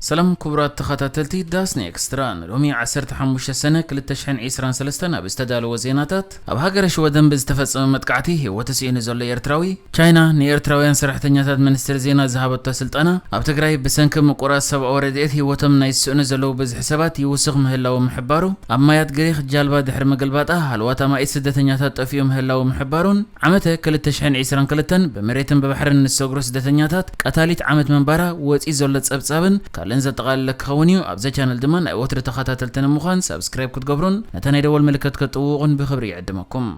ሰላም ክቡራት ተኸታተልቲ ዳስኒ ኤክስትራ፣ ንሎሚ ዓሰርተ ሓሙሽተ ሰነ ክልተ ሽሕን ዕስራን ሰለስተን ኣብ ዝተዳለወ ዜናታት፣ ኣብ ሃገረ ሽወደን ብዝተፈጸመ መጥቃዕቲ ህይወቱ ስኢኑ ዘሎ ኤርትራዊ፣ ቻይና ንኤርትራውያን ሰራሕተኛታት ሚኒስትሪ ዜና ዝሃበቶ ስልጠና፣ ኣብ ትግራይ ብሰንኪ ምቁራጽ ሰብኣዊ ረድኤት ህይወቶም ናይ ዝስእኑ ዘለዉ ብዝሒ ሰባት ይውስኽ ምህላዉ ምሕባሩ፣ ኣብ ማያት ግሪኽ ጃልባ ድሕሪ ምግልባጣ ሃለዋት ኣማኢት ስደተኛታት ጠፊኡ ምህላዉ ምሕባሩን፣ ዓመተ ክልተ ሽሕን ዕስራን ክልተን ብመሬትን ብባሕርን ንዝሰግሩ ስደተኛታት ቀታሊት ዓመት ምንባራ ወጺኡ ዘሎ ጸብጻብን ካልእን ዘጠቓለለ ክኸውን እዩ። ኣብዚ ቻነል ድማ ናይ ወትሪ ተኸታተልቲ ንምዃን ሳብስክራይብ ክትገብሩን ነታ ናይ ደወል ምልክት ክትጥውቑን ብኽብሪ ይዕድመኩም።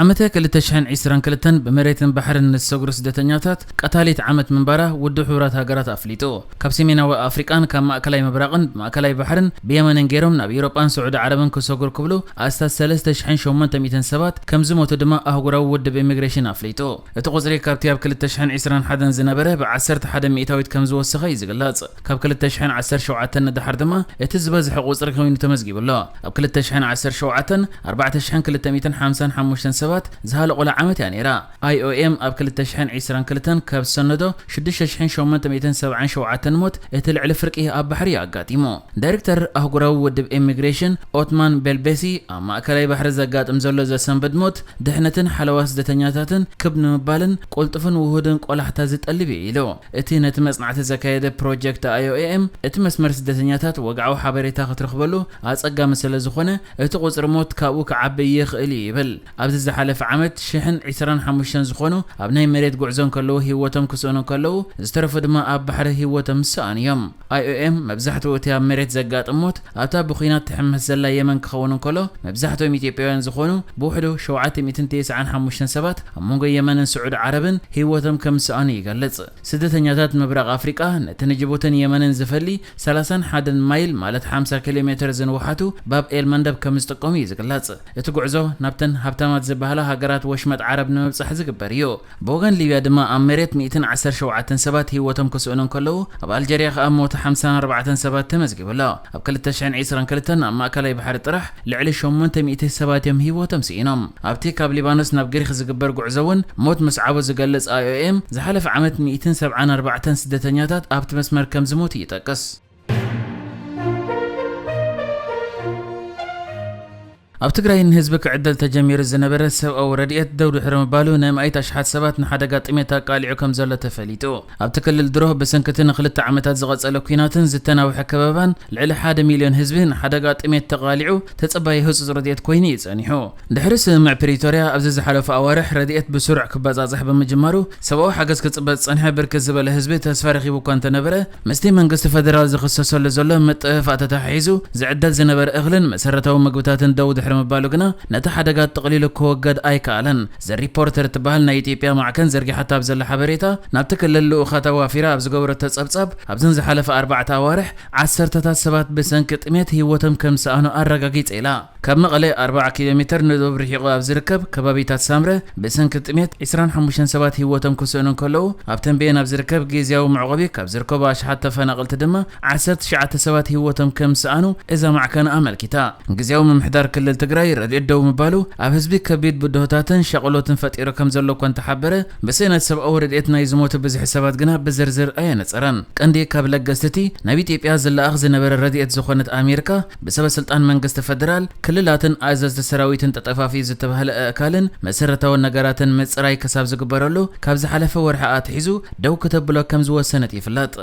ዓመተ ክልተ ሽሕን ዕስራን ክልተን ብመሬትን ባሕርን ንዝሰግሩ ስደተኛታት ቀታሊት ዓመት ምንባራ ውድብ ሕቡራት ሃገራት ኣፍሊጡ። ካብ ሰሜናዊ ኣፍሪቃን ካብ ማእከላይ ምብራቕን ብማእከላይ ባሕርን ብየመንን ገይሮም ናብ ኤውሮጳን ስዑዲ ዓረብን ክሰግሩ ክብሉ ኣስታት ሰለስተ ሽሕን ሸሞንተ ሚእትን ሰባት ከም ዝሞቱ ድማ ኣህጉራዊ ውድብ ኢሚግሬሽን ኣፍሊጡ። እቲ ቁጽሪ ካብቲ ኣብ ክልተ ሽሕን ዕስራን ሓደን ዝነበረ ብዓሰርተ ሓደ ሚእታዊት ከም ዝወሰኸ እዩ ዝግለጽ። ካብ ክልተ ሽሕን ዓሰርተ ሸውዓተን ንደሓር ድማ እቲ ዝበዝሐ ቁጽሪ ኮይኑ ተመዝጊቡ ኣሎ። ኣብ ክልተ ሽሕን ዓሰርተ ሸውዓተን ኣርባዕተ ሽሕን ክልተ ሚእትን ሓምሳን ሓሙሽተን ሰባት ዝሃለቑላ ዓመት እያ ነይራ። ኣይ ኦ ኤም ኣብ ክልተ ሽሕን ዕስራን ክልተን ካብ ዝሰነዶ ሽዱሽተ ሽሕን ሸሞንተ ሚእትን ሰብዓን ሸውዓተን ሞት እቲ ልዕሊ ፍርቂ ኣብ ባሕሪ እዩ ኣጋጢሙ። ዳይሬክተር ኣህጉራዊ ውድብ ኢሚግሬሽን ኦትማን ቤልቤሲ ኣብ ማእከላይ ባሕሪ ዘጋጥም ዘሎ ዘሰንብድ ሞት ድሕነትን ሓለዋ ስደተኛታትን ክብ ንምባልን ቅልጡፍን ውሁድን ቆላሕታ ዝጠልብ እዩ ኢሉ። እቲ ነቲ መጽናዕቲ ዘካየደ ፕሮጀክት ኣይ ኦ ኤም እቲ መስመር ስደተኛታት ወግዓዊ ሓበሬታ ክትረኽበሉ ኣጸጋሚ ስለ ዝኾነ እቲ ቁጽሪ ሞት ካብኡ ክዓቢ ይኽእል እዩ ይብል። ኣብዚ ዝሓለፈ ዓመት ሽሕን ዕስራን ሓሙሽተን ዝኾኑ ኣብ ናይ መሬት ጉዕዞ እንከለዉ ህይወቶም ክስእኑ እንከለዉ፣ ዝተረፉ ድማ ኣብ ባሕሪ ህይወቶም ዝሰኣኑ እዮም። ኣይ ኦ ኤም መብዛሕትኡ እቲ ኣብ መሬት ዘጋጥም ሞት ኣብታ ብኲናት ትሕመስ ዘላ የመን ክኸውን እንከሎ፣ መብዛሕትኦም ኢትዮጵያውያን ዝኾኑ ብውሕዱ ሸውዓተ ሚእትን ተስዓን ሓሙሽተን ሰባት ኣብ መንጎ የመንን ስዑዲ ዓረብን ህይወቶም ከም ዝሰኣኑ ይገልጽ። ስደተኛታት ምብራቕ ኣፍሪቃ ነቲ ንጅቡትን የመንን ዝፈሊ ሰላሳን ሓደን ማይል ማለት ሓምሳ ኪሎ ሜትር ዝንውሓቱ ባብ ኤል መንደብ ከም ዝጥቀሙ እዩ ዝግለጽ። እቲ ጉዕዞ ናብተን ሃብታማት ዝበሃላ ሃገራት ወሽመጥ ዓረብ ንምብጻሕ ዝግበር እዩ። ብወገን ሊብያ ድማ ኣብ መሬት ሚእትን ዓሰርተ ሸውዓተን ሰባት ህይወቶም ክስእኑ እንከለዉ፣ ኣብ ኣልጀርያ ከኣ ሞት ሓምሳን ኣርባዕተን ሰባት ተመዝጊቡ ኣሎ። ኣብ ክልተ ሽሕን ዕስራን ክልተን ኣብ ማእከላይ ባሕሪ ጥራሕ ልዕሊ ሸሞንተ ሚእቲ ሰባት እዮም ህይወቶም ስኢኖም። ኣብቲ ካብ ሊባኖስ ናብ ግሪክ ዝግበር ጉዕዞ እውን ሞት ምስዓቡ ዝገልጽ ኣይ ኦ ኤም፣ ዝሓለፈ ዓመት ሚእትን ሰብዓን ኣርባዕተን ስደተኛታት ኣብቲ መስመር ከም ዝሞቱ ይጠቅስ። ኣብ ትግራይ ንህዝቢ ክዕደል ተጀሚሩ ዝነበረ ሰብኣዊ ረድኤት ደው ድሕሪ ምባሉ ንኣማኢት ኣሽሓት ሰባት ንሓደጋ ጥሜት ኣቃሊዑ ከም ዘሎ ተፈሊጡ። ኣብቲ ክልል ድሮ ብሰንኪ እቲ ንኽልተ ዓመታት ዝቐጸለ ኲናትን ዝተናውሐ ከበባን ልዕሊ ሓደ ሚልዮን ህዝቢ ንሓደጋ ጥሜት ተቓሊዑ ተጸባዪ ህጹጽ ረድኤት ኮይኑ እዩ ጸኒሑ። ድሕሪ ስምምዕ ፕሪቶርያ ኣብዚ ዝሓለፉ ኣዋርሕ ረድኤት ብስሩዕ ክበጻጸሕ ብምጅማሩ ሰብኣዊ ሓገዝ ክጽበ ዝጸንሐ ብርክት ዝበለ ህዝቢ ተስፋ ረኺቡ እኳ እንተነበረ፣ ምስቲ መንግስቲ ፈደራል ዝኽሰሰሉ ዘሎ ምጥፍፋእ ተተሓሒዙ ዝዕደል ዝነበረ እኽልን መሰረታዊ ምግብታትን ደው ድሕሪ ምባሉ ግና ነቲ ሓደጋ ጠቕሊሉ ክወገድ ኣይከኣለን። ዘ ሪፖርተር እትበሃል ናይ ኢትዮጵያ ማዕከን ዘርጊሓታ ኣብ ዘላ ሓበሬታ፣ ናብቲ ክልል ልኡኻት ኣዋፊራ ኣብ ዝገበረቶ ጸብጻብ፣ ኣብዘን ዝሓለፈ ኣርባዕተ ኣዋርሕ ዓሰርተታት ሰባት ብሰንኪ ጥሜት ህይወቶም ከም ዝሰኣኑ ኣረጋጊጸ ኢላ። ካብ መቐለ ኣርብዓ ኪሎ ሜትር ንደቡብ ርሒቑ ኣብ ዝርከብ ከባቢታት ሳምረ ብሰንኪ ጥሜት ዕስራን ሓሙሽተን ሰባት ህይወቶም ክስእኑ እንከለዉ፣ ኣብ ተንቤን ኣብ ዝርከብ ግዝያዊ መዕቆቢ ካብ ዝርከቡ ኣሽሓት ተፈናቐልቲ ድማ ዓሰርተ ትሽዓተ ሰባት ህይወቶም ከም ዝሰኣኑ እዛ ማዕከን ኣመልኪታ። ግዝያዊ ምምሕዳር ክልል ትግራይ ረድኤት ደው ምባሉ ኣብ ህዝቢ ከቢድ ብድሆታትን ሻቕሎትን ፈጢሩ ከም ዘሎ እኳ እንተሓበረ፣ ብስእነት ሰብኣዊ ረድኤት ናይ ዝሞቱ ብዝሒ ሰባት ግና ብዝርዝር ኣየነጸረን። ቀንዲ ካብ ለገስቲ እቲ ናብ ኢትዮጵያ ዝለኣኽ ዝነበረ ረድኤት ዝኾነት ኣሜሪካ፣ ብሰበ ስልጣን መንግስቲ ፈደራል፣ ክልላትን ኣዘዝቲ ሰራዊትን ተጠፋፊ ዝተባህለ ኣእካልን መሰረታዊ ነገራትን ምጽራይ ክሳብ ዝግበረሉ፣ ካብ ዝሓለፈ ወርሒ ኣትሒዙ ደው ክተብሎ ከም ዝወሰነት ይፍለጥ።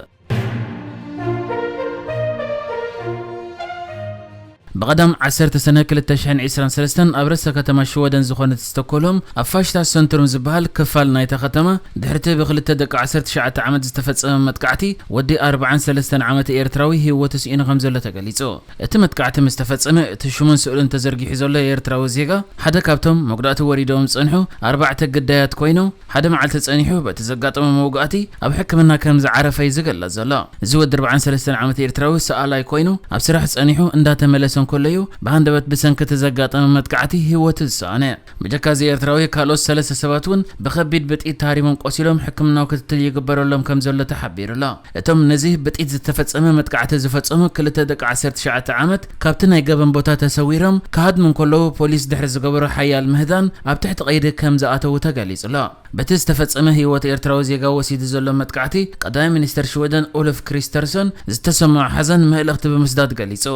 ብቐዳም ዓሰርተ ሰነ ክልተ ሽሕን ዕስራን ሰለስተን ኣብ ርእሰ ከተማ ሽወደን ዝኾነት ስቶኮልሆም ኣብ ፋሽታ ሰንትሩም ዝበሃል ክፋል ናይታ ከተማ ድሕርቲ ብክልተ ደቂ ዓሰርተ ትሽዓተ ዓመት ዝተፈጸመ መጥቃዕቲ ወዲ ኣርብዓን ሰለስተን ዓመት ኤርትራዊ ህይወቱ ስኢኑ ከም ዘሎ ተገሊጹ። እቲ መጥቃዕቲ ምስ ተፈጸመ እቲ ሽሙን ስእሉን ተዘርጊሑ ዘሎ ኤርትራዊ ዜጋ ሓደ ካብቶም መጉዳእቲ ወሪዶም ዝጸንሑ ኣርባዕተ ግዳያት ኮይኑ ሓደ መዓልቲ ጸኒሑ በቲ ዘጋጠሞ መውጋእቲ ኣብ ሕክምና ከም ዝዓረፈ እዩ ዝግለጽ ዘሎ። እዚ ወዲ ኣርብዓን ሰለስተን ዓመት ኤርትራዊ ሰኣላይ ኮይኑ ኣብ ስራሕ ጸኒሑ እንዳተመለሰን ከለዩ፣ ብሃንደበት ብሰንኪ እቲ ዘጋጠመ መጥቃዕቲ ህይወቱ ዝሰኣነ። ብጀካ እዚ ኤርትራዊ፣ ካልኦት ሰለስተ ሰባት እውን ብኸቢድ ብጥይት ተሃሪሞም ቆሲሎም ሕክምናዊ ክትትል ይግበረሎም ከም ዘሎ ተሓቢሩ ኣሎ። እቶም ነዚ ብጥይት ዝተፈጸመ መጥቃዕቲ ዝፈጸሙ ክልተ ደቂ ዓሰርተ ትሽዓተ ዓመት ካብቲ ናይ ገበን ቦታ ተሰዊሮም ክሃድሙ እንከለዉ፣ ፖሊስ ድሕሪ ዝገበሮ ሓያል ምህዳን ኣብ ትሕቲ ቀይዲ ከም ዝኣተዉ ተገሊጹ ኣሎ። በቲ ዝተፈጸመ ህይወት ኤርትራዊ ዜጋ ወሲዱ ዘሎ መጥቃዕቲ፣ ቀዳማይ ሚኒስተር ሽወደን ኡልፍ ክሪስተርሰን ዝተሰምዖ ሓዘን መልእኽቲ ብምስዳድ ገሊጹ።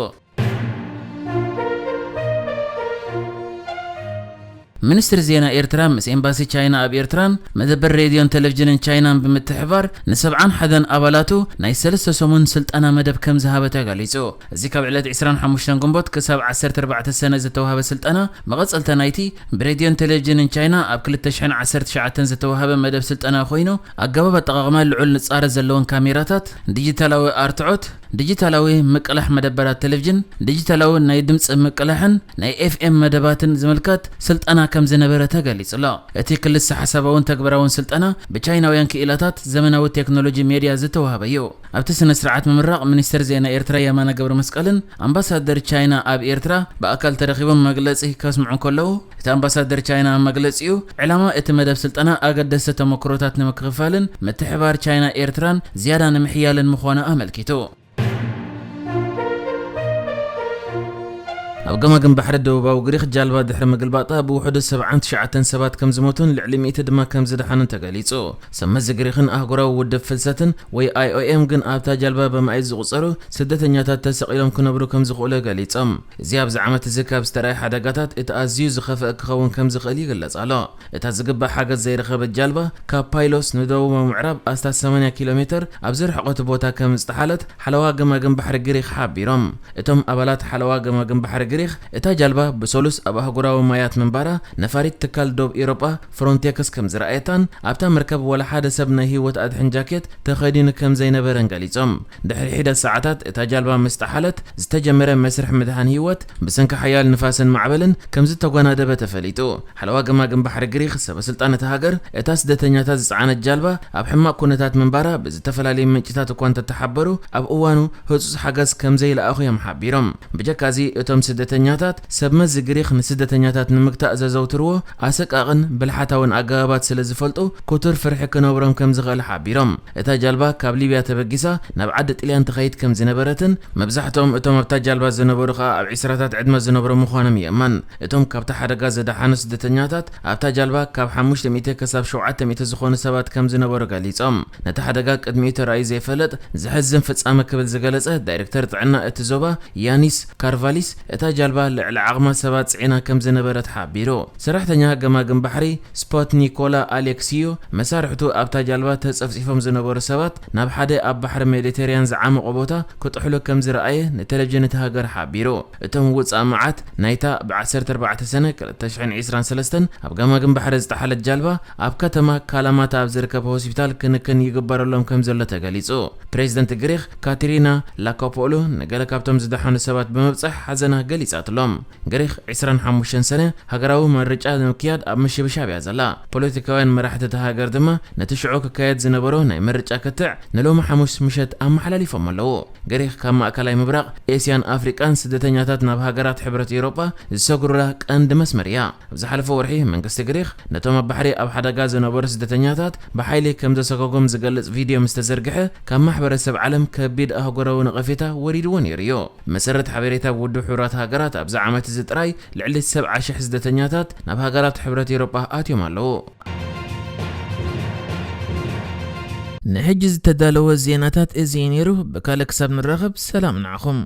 ሚኒስትሪ ዜና ኤርትራ ምስ ኤምባሲ ቻይና ኣብ ኤርትራን መደበር ሬድዮን ቴሌቪዥንን ቻይናን ብምትሕባር ንሰብዓን ሓደን ኣባላቱ ናይ ሰለስተ ሰሙን ስልጠና መደብ ከም ዝሃበ ተገሊጹ። እዚ ካብ ዕለት ዕስራን ሓሙሽተን ግንቦት ክሳብ ዓሰርተ ኣርባዕተ ሰነ ዝተዋህበ ስልጠና መቐጸልታ ናይቲ ብሬድዮን ቴሌቪዥንን ቻይና ኣብ ክልተ ሽሕን ዓሰርተ ትሽዓተን ዝተዋህበ መደብ ስልጠና ኮይኑ፣ ኣገባብ ኣጠቓቕማ ልዑል ንጻረ ዘለዎን ካሜራታት፣ ዲጂታላዊ ኣርትዖት፣ ዲጂታላዊ ምቅላሕ መደበራት ቴሌቪዥን፣ ዲጂታላዊ ናይ ድምጺ ምቅላሕን ናይ ኤፍኤም መደባትን ዝምልከት ስልጠና ከም ዝነበረ ተገሊጹ ኣሎ። እቲ ክልሰ ሓሳባውን ተግባራውን ስልጠና ብቻይናውያን ክኢላታት ዘመናዊ ቴክኖሎጂ ሜድያ ዝተዋህበ እዩ። ኣብቲ ስነ ስርዓት ምምራቕ ሚኒስትር ዜና ኤርትራ የማነ ገብረ መስቀልን ኣምባሳደር ቻይና ኣብ ኤርትራ ብኣካል ተረኺቦም መግለጺ ከስምዑ ከለዉ፣ እቲ ኣምባሳደር ቻይና ኣብ መግለጺኡ፣ ዕላማ እቲ መደብ ስልጠና ኣገደስቲ ተመክሮታት ንምክፍፋልን ምትሕባር ቻይና ኤርትራን ዝያዳ ንምሕያልን ምዃኑ ኣመልኪቱ። ኣብ ገማግም ባሕሪ ደቡባዊ ግሪክ ጃልባ ድሕሪ ምግልባጣ ብውሕዱ ሰብዓን ትሽዓተን ሰባት ከም ዝሞቱን ልዕሊ ሚእቲ ድማ ከም ዝደሓኑን ተገሊጹ። ሰብ መዚ ግሪክን ኣህጉራዊ ውድብ ፍልሰትን ወይ ኣይኦኤም ግን ኣብታ ጃልባ በማእት ዝቑጸሩ ስደተኛታት ተሰቒሎም ክነብሩ ከም ዝኽእሉ ገሊጾም። እዚ ኣብዚ ዓመት እዚ ካብ ዝተራእየ ሓደጋታት እቲ ኣዝዩ ዝኸፍአ ክኸውን ከም ዝኽእል ይግለጽ ኣሎ። እታ ዝግባእ ሓገዝ ዘይረኸበት ጃልባ ካብ ፓይሎስ ንደቡባዊ ምዕራብ ኣስታት ሰማንያ ኪሎ ሜተር ኣብ ዝርሕቐቱ ቦታ ከም ዝጠሓለት ሓለዋ ገማግም ባሕሪ ግሪክ ሓቢሮም። እቶም ኣባላት ሓለዋ ገማግም ባሕሪ ግሪክ፣ እታ ጃልባ ብሰሉስ ኣብ ኣህጉራዊ ማያት ምንባራ ነፋሪት ትካል ዶብ ኤውሮጳ ፍሮንቴክስ ከም ዝረኣየታን ኣብታ መርከብ ወላ ሓደ ሰብ ናይ ህይወት ኣድሕን ጃኬት ተኸዲኑ ከም ዘይነበረን ገሊጾም። ድሕሪ ሒደት ሰዓታት እታ ጃልባ ምስ ጠሓለት ዝተጀመረ መስርሕ ምድሓን ህይወት ብሰንኪ ሓያል ንፋስን ማዕበልን ከም ዝተጓናደበ ተፈሊጡ። ሓለዋ ገማግም ባሕሪ ግሪክ ሰበ ስልጣን እታ ሃገር፣ እታ ስደተኛታት ዝጸዓነት ጃልባ ኣብ ሕማቕ ኩነታት ምንባራ ብዝተፈላለዩ ምንጭታት እኳ እንተተሓበሩ፣ ኣብ እዋኑ ህጹጽ ሓገዝ ከም ዘይለኣኹ እዮም ሓቢሮም። ብጀካዚ እቶም ስደተኛታት፣ ሰብ መዚ ግሪክ ንስደተኛታት ንምግታእ ዘዘውትርዎ ኣሰቃቕን ብልሓታውን ኣገባባት ስለ ዝፈልጡ፣ ክቱር ፍርሒ ክነብሮም ከም ዝኽእል ሓቢሮም። እታ ጃልባ ካብ ሊብያ ተበጊሳ ናብ ዓዲ ጥልያን ትኸይድ ከም ዝነበረትን፣ መብዛሕትኦም እቶም ኣብታ ጃልባ ዝነበሩ ኸኣ ኣብ ዒስራታት ዕድመ ዝነብሩ ምዃኖም ይእመን። እቶም ካብቲ ሓደጋ ዝደሓኑ ስደተኛታት፣ ኣብታ ጃልባ ካብ ሓሙሽተ ሚእቲ ክሳብ ሸውዓተ ሚእቲ ዝኾኑ ሰባት ከም ዝነበሩ ገሊጾም። ነቲ ሓደጋ ቅድሚኡ ተራእዩ ዘይፈልጥ ዘሕዝን ፍጻመ ክብል ዝገለጸ ዳይሬክተር ጥዕና እቲ ዞባ ያኒስ ካርቫሊስ፣ እታ ጃልባ ልዕሊ ዓቕማ ሰባት ጽዒና ከም ዝነበረት ሓቢሩ። ሰራሕተኛ ገማግም ባሕሪ ስፖት ኒኮላ ኣሌክሲዮ፣ መሳርሕቱ ኣብታ ጃልባ ተጸፍጺፎም ዝነበሩ ሰባት ናብ ሓደ ኣብ ባሕሪ ሜዲተርያን ዝዓመቖ ቦታ ክጥሕሉ ከም ዝረኣየ ንቴሌቪዥን እታ ሃገር ሓቢሩ። እቶም ውጻእ መዓት ናይታ ብ ዓሰርተ ኣርባዕተ ሰነ ክልተ ሽሕን ዕስራን ሰለስተን ኣብ ገማግም ባሕሪ ዝጠሓለት ጃልባ ኣብ ከተማ ካላማታ ኣብ ዝርከብ ሆስፒታል ክንክን ይግበረሎም ከም ዘሎ ተገሊጹ። ፕሬዚደንት ግሪክ ካቴሪና ላኮፖሉ ንገለ ካብቶም ዝደሓኑ ሰባት ብምብጻሕ ሓዘና ገሊጻትሎም። ግሪክ ዕስራን ሓሙሽተን ሰነ ሃገራዊ ምርጫ ንምክያድ ኣብ ምሽብሻብ እያ ዘላ። ፖለቲካውያን መራሕቲ እታ ሃገር ድማ ነቲ ሽዑ ክካየድ ዝነበሮ ናይ ምርጫ ክትዕ ንሎሚ ሓሙስ ምሸት ኣመሓላሊፎም ኣለዉ። ግሪክ ካብ ማእከላይ ምብራቕ፣ ኤስያን ኣፍሪቃን ስደተኛታት ናብ ሃገራት ሕብረት ኤውሮጳ ዝሰግሩላ ቀንዲ መስመር እያ። ኣብ ዝሓለፈ ወርሒ መንግስቲ ግሪክ ነቶም ኣብ ባሕሪ ኣብ ሓደጋ ዝነበሩ ስደተኛታት ብሓይሊ ከም ዘሰጎጎም ዝገልጽ ቪድዮ ምስ ተዘርግሐ፣ ካብ ማሕበረሰብ ዓለም ከቢድ ኣህጉራዊ ነቐፌታ ወሪድዎ ነይሩ እዩ። ብመሰረት ሓበሬታ ውድብ ሕቡራት ሃገራት፣ ኣብዚ ዓመት እዚ ጥራይ ልዕሊ ሰብዓ ሽሕ ስደተኛታት ናብ ሃገራት ሕብረት ኤውሮጳ ኣትዮም ኣለዉ። ንሕጂ ዝተዳለወ ዜናታት እዚ እዩ ነይሩ። ብካልእ ክሳብ ንራኸብ ሰላም ንዓኹም።